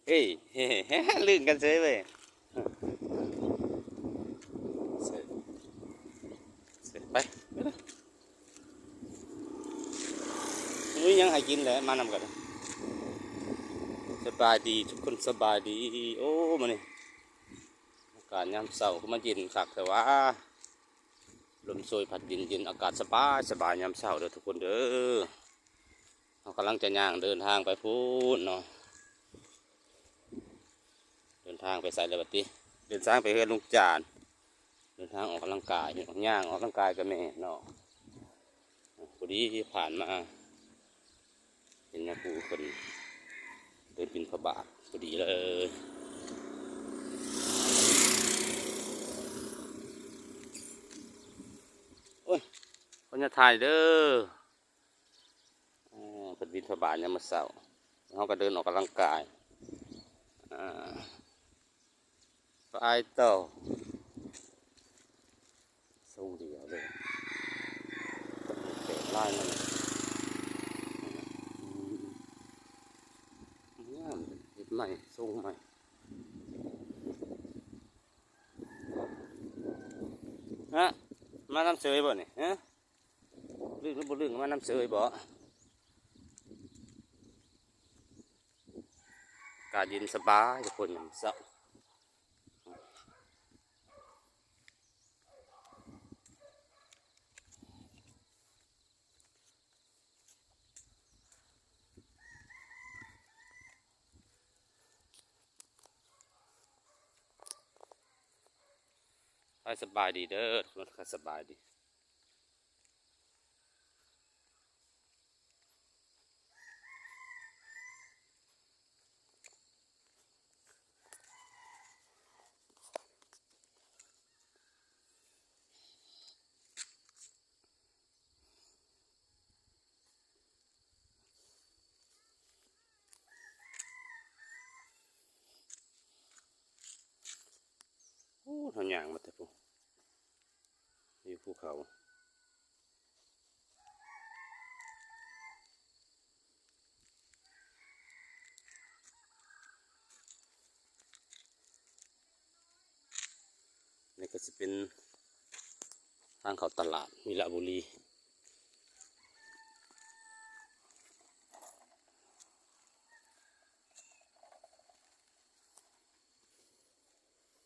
ເອີຍ ລຶ້ງກັນເສີຍເວີຍ. ໄປ ໄປເລີຍ. ມີຫຍັງໃຫ້ກິນແຫຼະ ມານຳກັນ. ສະບາຍດີທຸກຄົນ ສະບາຍດີ. ໂອ້ ມື້ນີ້ອາກາດຍາມເຊົ້າຄືມາເຢັນຄັກແທ້ຫວາ. ລົມໂຊຍພັດເຢັນໆ ອາກາດສະບາຍໆ ຍາມເຊົ້າເດີທຸກຄົນເດີ. ເຮົາກຳລັງຈະຍ່າງເດີນທາງໄປພຸ້ນເນາະ. ເດີນທາງໄປໃສແລ້ວບັດນີ້? ເດີນທາງໄປເຮືອນລຸງຈານ. ເດີນທາງອອກກຳລັງກາຍ ຍ່າງອອກກຳລັງກາຍກັບແມ່ເນາະ. ພໍດີຜ່ານມາເຫັນຍາຄູເພິ່ນເດີນບິນທະບາດ ພໍດີເລີຍ. ໂອ້ຍ ຂໍອະນຸຍາດຖ່າຍເດີ. ເອີ ເພິ່ນບິນທະບາດຍາມມື້ເຊົ້າ ເຮົາກໍເດີນອອກກຳລັງກາຍ. ອ່າ ໄປຕໍ່ ຊົງດຽວເລີຍ ແປກລາຍມັນ ອືມ ງາມ ເຮັດໃໝ່ ຊົງໃໝ່. ຮະ ມານຳເສີຍບໍ່ນີ້ ຮະ? ລຶ້ງຫຼືບໍ່ລຶ້ງ ມານຳເສີຍບໍ່? ອາກາດເຢັນສະບາຍທຸກຄົນ ຍາມເຊົ້າ. ສະບາຍດີເດີ ທຸກຄົນ ສະບາຍດີ. ໂອ້ ເຮົາຍ່າງມາແຕ່ພຸ້ນ ຢູ່ພູເຂົາ. ນີ້ກໍຊິເປັນທາງເຂົ້າຕະຫຼາດວິລະບູລີ.